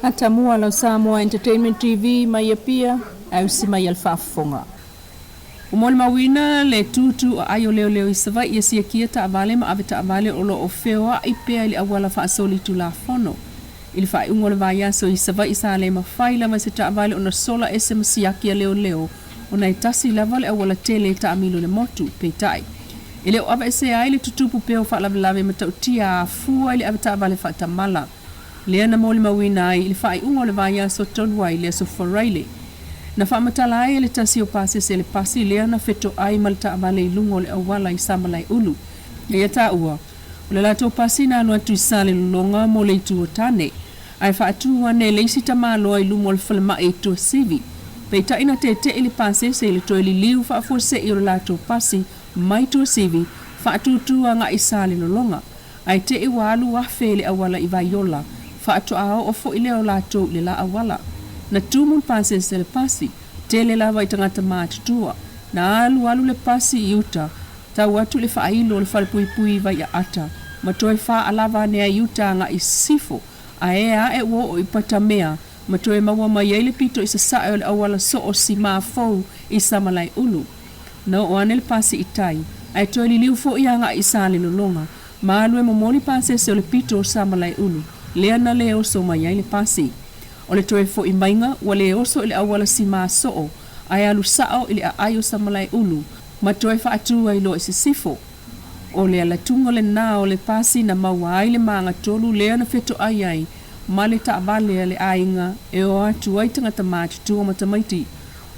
Atamua lau Samoa Entertainment TV mai Apia, ae usi mai a le faafofoga. Ua molimauina le tūtū aai o leoleo i Savaii e siakia taavale ma avetaavale o lo o feoai pea i le auala faasolitulafono. I le faaiuga o le vaiaso i Savaii sa le mafai lava e se taavale ona sola ese ma siaki a leoleo ona e tasi lava le auala tele e taamilo i le motu. Peitai, e le o aveesea ai le tutupu pea o faalavelave matautia afua i le avetaavale faatamala. Lea na molimauina ai i le faaiuga o le vaiaso talu ai le Aso Faraile. Na faamatala ai e le tasi o pasese le pasi lea na fetoai ma le taavale i luga o le auala i Samalaeulu. Ia taua, o le latou pasi na alu atu i Salelologa mo le Itu o Tane, ae faatu ane e le isi tamaloa i luma o le falemai i Tuasivi. Peitai na tete'i le pasese i le toe liliu faafuasei o le latou pasi mai Tuasivi faatūtū agai i Salelologa. Ae te i ua alu afe i le auala i Vaiola, faatoa oo foi lea o latou i le la auala. Na tumu le pasese a le pasi, tele lava i tagata matutua. Na alu alu le pasi i uta, tau atu i le faailo o le falepuipui i Vaiaata, ma toe faalava ane ai i uta agai i sisifo, ae ea ae ua oo i Patamea, ma toe maua mai ai le pito i sasae o le auala soo simā fou i Samalaeulu. Na oo ane le pasi i tai, ae toe liliu foi agai i Salelologa, ma alu e momoli pasese o le pito o Samalaeulu, lea na le oso mai ai le pasi. O le toe foi maiga, ua le oso i le auala simā soo, ae alu sao i le aai o Samalaeulu, ma toe faatu ai loa i sisifo. O le alatuga lenā o le pasi na maua ai le magatolu lea na fetoai ai ma le taavale a le aiga e o atu ai tagata matutua ma tamaiti.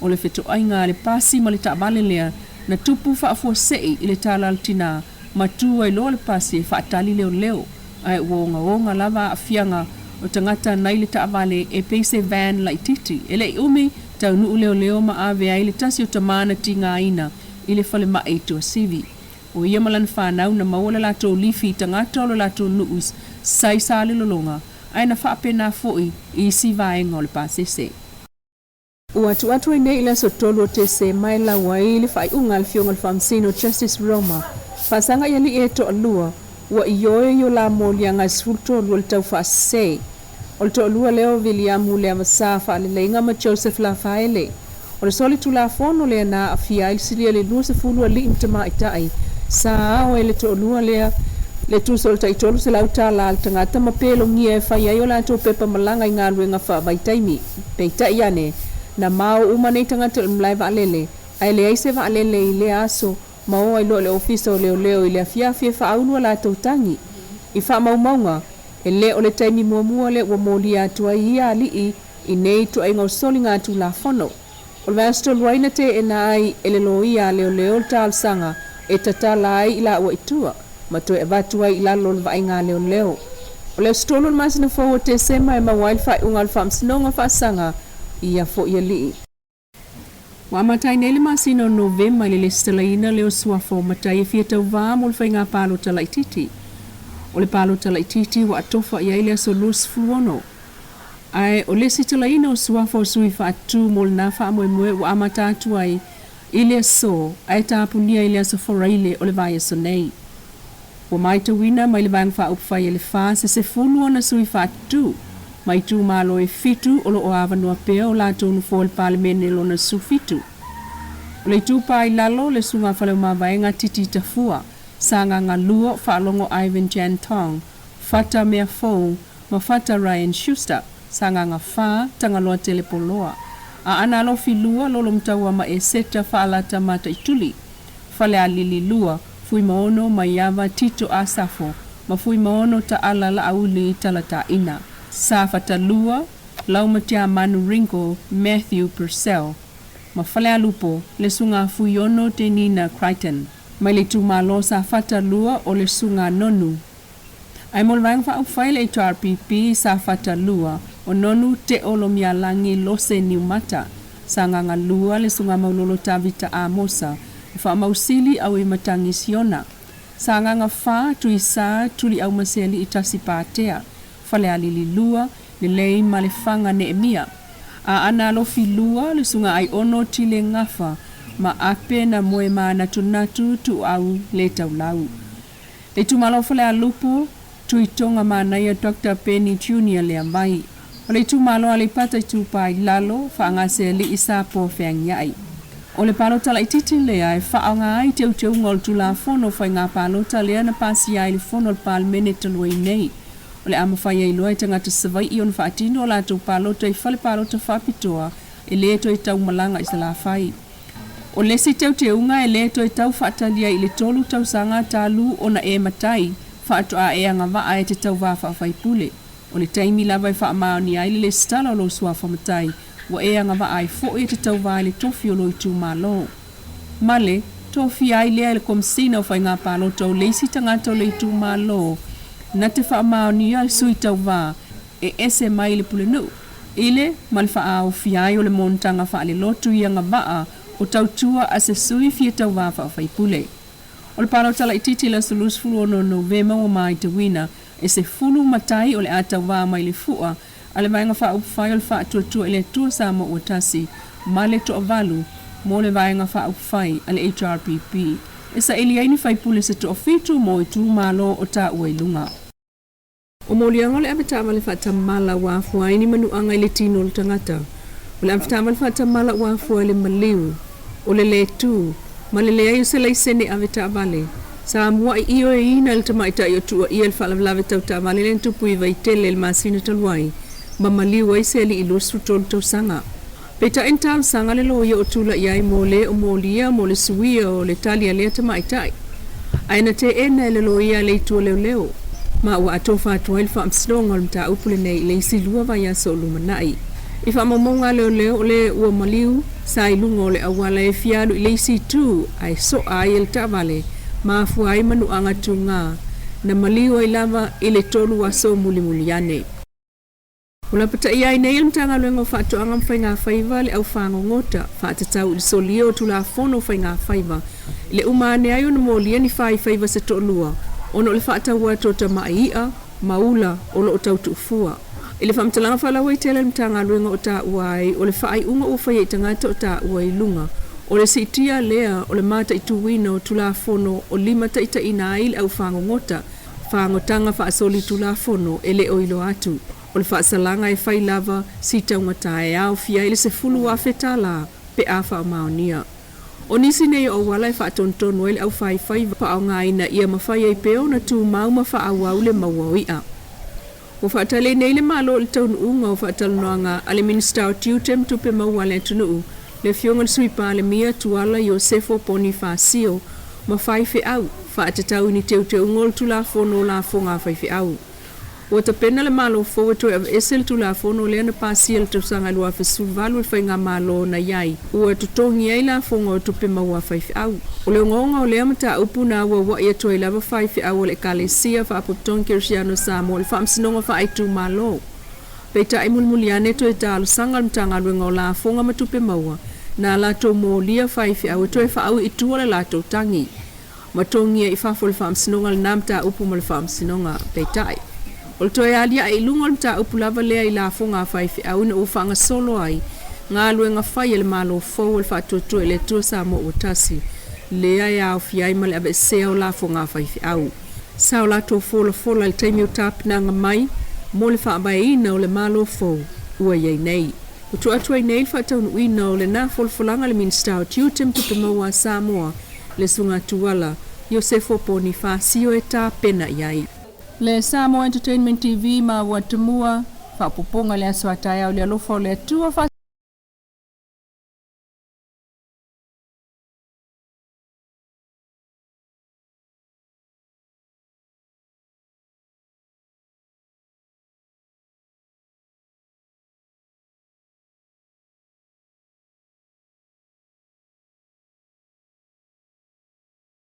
O le fetoaiga a le pasi ma le taavale lea na tupu faafuasei i le tala a le tinā ma tu ai loa le pasi e faatali leoleo, ae ua ogaoga lava aafiaga o tagata nai le taavale e pei se van laitiiti. E le i umi, taunuu leoleo ma ave ai le tasi o tamā na tigaina i le falemai i Tuasivi. O ia ma lana fanau na maua le latou lifi i tagata o lo latou nuu sa i Salelologa, ae na faapena foi i isi vaega o le pasese. Ua tuu atu ai nei i le aso 3 o Tesema e lau ai le faaiuga a le Afioga i le Faamasino Justice Roma faasaga i alii e toalua ua ioe i o la moliaga e 13 o le taufaasese. O le toalua lea o Viliamu Leavasa Faaleleiga ma Joseph Lafaele. O le solitulafono lea na aafia ai le silia i le 20 alii ma tamaitai sa ao e le toalua lea le tusa o le tai $300 a le tagata ma pelogia e fai ai o latou pepa malaga i galuega faavaitaimi. Peitai ane, na mao uma nei tagata i le malae vaalele, ae leai se vaalele i lea aso ma o ai loa i le ofisa o leoleo i le afiafi e faaulu a latou tagi. I faamaumauga, e le o le taimi muamua lea ua molia atu ai ia alii i nei ituaiga o soligatulafono. O le vaiaso talu ai na teena ai e le loia a leoleo le talosaga e tatala ai i laua i tua ma toe avatu ai i lalo o le vaaiga a leoleo. O le aso 3 o le masina fou o Tesema e maua ai le faaiuga o le Faamasinoga Faasaga i ia foi alii. Ua amata ai nei le masina o Novema i le lesitalaina lea o suafa o matai e fia tauvā mo le faiga palota laitiiti. O le palota laitiiti ua atofa i ai le aso 26. Ae o le lesitalaina o suafa o sui faatu mo lenā faamoemoe ua amata atu ai i le aso ae tapunia i le aso Faraile o le vaiaso nei. Ua maitauina mai le Vaega Faaupufai e le FA se sefulu ona sui faatu mai itumalo e fitu o lo o avanoa pea o latou nofoa i le Palemene lona 17. O le itupa i lalo le Susuga Faleomavaega Titi Tafua, Sagaga 2, Faalogo Ivan Jan Tong, Fata Meafou ma Fata Ryan Schuster, Sagaga 4, Tagaloa Telepoloa, Aana Alofi 2, Lolomataua ma Eseta Faalata Mataituli, Falealili 2, Fuimaono Maiava Tito Asafo ma Fuimaono Taala Laauli Talataina, Safata 2, Laumatiamanu Ringo Matthew Purcell ma Falealupo le Susuga Fuiono Tenina Crichton. Mai le itumalo Safata 2 o le Susuga Nonu. Ae mo le Vaega Faaupufai le HRPP, Safata 2, o Nonu Teo Lomialagi Lose Niumata, Sagaga 2, le Susuga Maulolo Tavita Amosa, le Faamausili Auimatagi Siona, Sagaga 4, Tuisa Tuliaumasealii Tasi Patea, Falealili 2, Lelei Malefaga Neemia, Aana Alofi 2, le Susuga Aiono Tile Gafa ma Ape na Moemanatunatu Tuuau Letaulau. Le itumalo o Falealupo, Tuitoga Manaia Doctor Penny Junior Leavai. O le itumalo o Aleipata Itupa i Lalo, Faagasealii sa Feagiai. O le palota laitiiti lea e faaaoga ai teuteuga o le Tulafono o Faiga Palota lea na pasia ai le Fono a le Palemene talu ai nei. O le a mafai ai loa e tagata Savaii ona faatino a latou palota i fale palota faapitoa e le toe tau malaga i Salafai. O le isi teuteuga e le toe tau faatalia i le 3 tausaga talu ona e matai faatoa e agavaa e te tauvā faafaipule. O le taimi lava e faamaonia ai le lesitala o lou suafa matai, ua e agavaa ai foi e te tauvā i le tofi o lou itumalo. Ma le tofia ai lea e le Komesina o Faiga Palota o le isi tagata o le itumalo na te faamaonia le sui tauvā e ese mai le pulenuu, i le ma le faaofia ai o le monotaga faalelotu i agavaa o tautua a se sui fia tauvā faafaipule. O le palota laitiiti i le aso 26 o Novema ua matauina e 10 matai o le a tauvā mai le fua a le Vaega Faaupufai o le Faatuatua i le Atua Samoa Ua Tasi ma le toavalu mo le Vaega Faaupufai a le HRPP e saili ai ni faipule se toafitu mo itumalo o taua i luga. O moliaga o le avetaavale faatamala ua afua ai ni manuaga i le tino o le tagata. O le avetaavale faatamala ua afua i le maliu, o le lē tū, ma le leai o se laisene avetaavale. Sa mua'i ioeina e le tamaitai o tuuaia le faalavelave tau taavale lea na tupu i Vaitele i le masina talu ai, ma maliu ai se alii 23 tausaga. Peitai na talosaga le loia o tula'i ai mo le o molia mo le suia o le tali a lea tamaitai, ae na teena e le loia a le itu o leoleo, ma ua atofa atu ai le faamasinoga o le mataupu lenei i le isi 2 vaiaso o lumanai. I faamaumauga a leoleo o le ua maliu sa i luga o le auala e fia alu i le isi itu ae soa ai e le taavale ma afua ai manuaga tugā na maliu ai lava i le 3 aso mulimuli ane. Ua lapataia ai nei e le Matagaluega o Faatoaga ma Faiga Faiva le au fagogota faatatau i le solia o Tulafono o Faiga Faiva i le uma ane ai ona molia ni faifaiva se toalua ona o le faataua atu o tama'i i'a ma ula o lo o tau tuufua. I le faamatalaga faalauaitele a le Matagaluega o taua ai o le faaiuga ua faia i tagata o taua i luga o le siitia lea o le mataituina o Tulafono o limataitaiina ai le au fagogota fagotaga faasolitulafono e le o iloa atu. O le faasalaga e fai lava si taugata e aofia ai le $10,000 pe a faamaonia. O nisi nei o auala e faatonutonu ai le aufaifaiva faaaogaina ia mafai ai pea ona tumau ma faaauau le maua o i'a. Ua faatalei nei le Malo i le taunuuga o faatalanoaga a le Minisita o Tiute ma Tupe Maua a le atunuu, le Afioga i le Sui Palemia Tuala Iosefo Ponifasio ma faifeau, faatatau i ni teuteuga o le Tulafono o Lafoga a Faifeau. Ua tapena le Malo fou e toe aveese le Tulafono lea na pasia i le tausaga 2018 e le faigamalo na i ai, ua totogi ai lafoga o tupe maua a faifeau. O le ogaoga o lea mataupu na auaua'i atu ai lava faifeau a le Ekalesia Faapotopotoga Kerisiano o Samoa i le Faamasinoga Faaitumalo. Peitai mulimuli ane toe talosaga le Matagaluega o Lafoga ma Tupe Maua na latou molia faifeau e toe faaui i tua le latou tagi ma togia i fafo o le Faamasinoga lena mataupu ma le Faamasinoga. Peitai, o le toe aliae i luga o le mataupu lava lea i lafoga a faifeau ina ua faagasolo ai galuega fai a le Malo fou o le Faatuatua i le Atua Samoa ua Tasi, lea e aofia ai ma le aveesea o lafoga a faifeau. Sa o latou folafola i le taimi o tapenaga mai mo le faavaeina o le Malo fou ua i ai nei. Ua tuu atu ai nei le faataunuuina o lena folafolaga i le Minisita o Tiute ma Tupe Maua a Samoa, le Susuga Tuala Iosefo Ponifasio e tapena i ai. Le Samoa Entertainment TV ma ua tumua faaopoopoga i le aso a taeao i le alofa o le Atua.